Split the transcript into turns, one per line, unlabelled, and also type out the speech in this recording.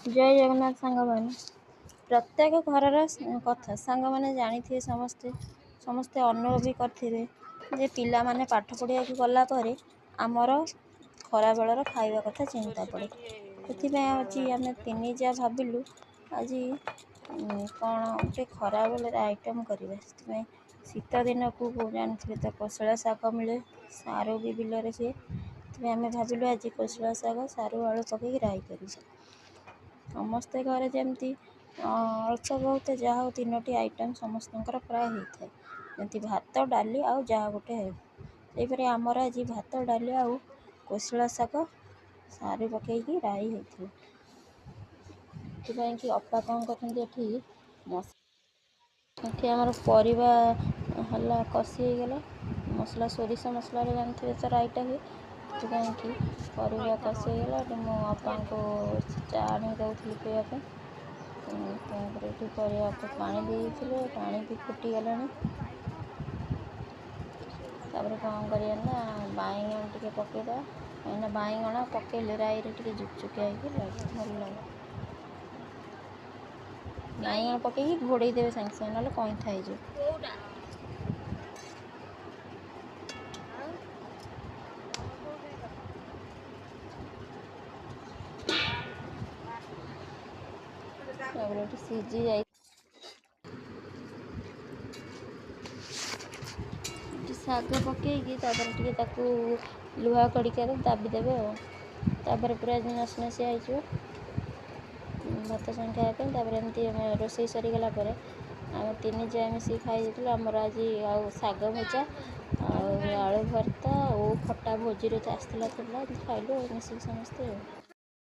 ଜୟ ଜଗନ୍ନାଥ ସାଙ୍ଗମାନେ। ପ୍ରତ୍ୟେକ ଘରର କଥା ସାଙ୍ଗମାନେ ଜାଣିଥିବେ, ସମସ୍ତେ ସମସ୍ତେ ଅନୁଭବ ବି କରିଥିବେ ଯେ ପିଲାମାନେ ପାଠ ପଢ଼ିବାକୁ ଗଲା ପରେ ଆମର ଖରାବେଳର ଖାଇବା କଥା ଚିନ୍ତା
ସୋରିଷଟା
ପଡ଼େ।
ଟିକେ
ସେଥିପାଇଁ
ବଡ଼
ଆଜି
ବଡ଼
ଆମେ
ବାଟୁଥିବେ।
ତିନି ଯା ଭାବିଲୁ ଆଜି କ'ଣ ଗୋଟେ ଖରାବେଳରେ ଆଇଟମ୍ କରିବା। ସେଥିପାଇଁ ଶୀତ ଦିନକୁ ଜାଣିଥିବେ ତ, କୋଶଳା ଶାଗ ମିଳେ, ସାରୁ ବି ବିଲରେ ହୁଏ। ସେଥିପାଇଁ ଆମେ ଭାବିଲୁ ଆଜି କୋଶଳା ଶାଗ ସାରୁ ଆଳୁ ପକେଇକି ରାଇ କରିବୁ। ସମସ୍ତେ ଘରେ ଯେମିତି ଅଳ୍ପ ବହୁତ ଯାହା ହଉ ତିନୋଟି ଆଇଟମ୍ ସମସ୍ତଙ୍କର ପ୍ରାୟ ହେଇଥାଏ, ଯେମିତି ଭାତ, ଡାଲି ଆଉ ଯାହା ଗୋଟେ ହେଉ। ସେହିପରି ଆମର ଆଜି ଭାତ, ଡାଲି ଆଉ କୋଶଳା ଶାଗ ସାରୁ ପକେଇକି ରାଇ ହେଇଥିଲା। ସେଥିପାଇଁ କି ଅପା କ'ଣ କରିଛନ୍ତି ଏଠି, ଏଠି ଆମର ପରିବା ହେଲା କଷି ହେଇଗଲା ମସଲା, ସୋରିଷ ମସଲାରେ ଜାଣିଥିବେ ତ ରାଇଟା ହୁଏ। ସେଥିପାଇଁ କି ପରିବା
ରହିଥା
କଷି
ରହିଥା
ହେଇଗଲା। ଏଠି ମୁଁ
ଟିକେ
ଅପାଙ୍କୁ ଚା ଆଣିକି ଦେଉଥିଲି ପିଇବା ପାଇଁ। ତାପରେ ଏଠି ପରିବାକୁ
ସାରୁ
ପାଣି
ଆଉ
ଦେଇଥିଲେ,
ବିରି
ପାଣି ବି
ସାରୁ
ଫୁଟିଗଲାଣି।
ଆଳୁ ବାଇଗଣ
ତାପରେ କ'ଣ କରିବା ନା, ବାଇଗଣ ଟିକେ ପକାଇଦେବା, କାହିଁକିନା ବାଇଗଣ ପକାଇଲେ ରାଇରେ ଟିକେ ଜୁକଜୁକିଆ ହେଇକି ଲାଗେ, ଭଲ ଲାଗେ।
ଗାଈ
ବାଇଗଣ ପକାଇକି ଘୋଡ଼େଇ ଦେବେ ସାଙ୍ଗେ ସାଙ୍ଗେ, ନହେଲେ କଇଁଥା ହେଇଯିବ।
କୋଉଟା ଆଉ
ତାପରେ ଏଠି ସିଝି ଯାଇ ଶାଗ ପକାଇକି ତାପରେ ଟିକେ ତାକୁ ଲୁହା କଡ଼ିକାରେ ଦାବି ଦେବେ ଆଉ ତାପରେ ପୁରା ନସନସିଆ ହେଇଯିବ ଭାତ ସାଙ୍ଗେ ଖାଇବା ପାଇଁ। ତାପରେ ଏମିତି ଆମେ ରୋଷେଇ ସରିଗଲା ପରେ ଆମେ ତିନି ଯା ମିଶିକି ଖାଇ ଦେଇଥିଲୁ। ଆମର ଆଜି ଆଉ ଶାଗ ଭଜା ଆଉ ଆଳୁ ଭର୍ତ୍ତା ଓ ଖଟା ଭୋଜିରେ ଆସିଥିଲା ଥିଲା, ଏମିତି ଖାଇଲୁ ଆଉ ମିଶିକି ସମସ୍ତେ ଆଉ।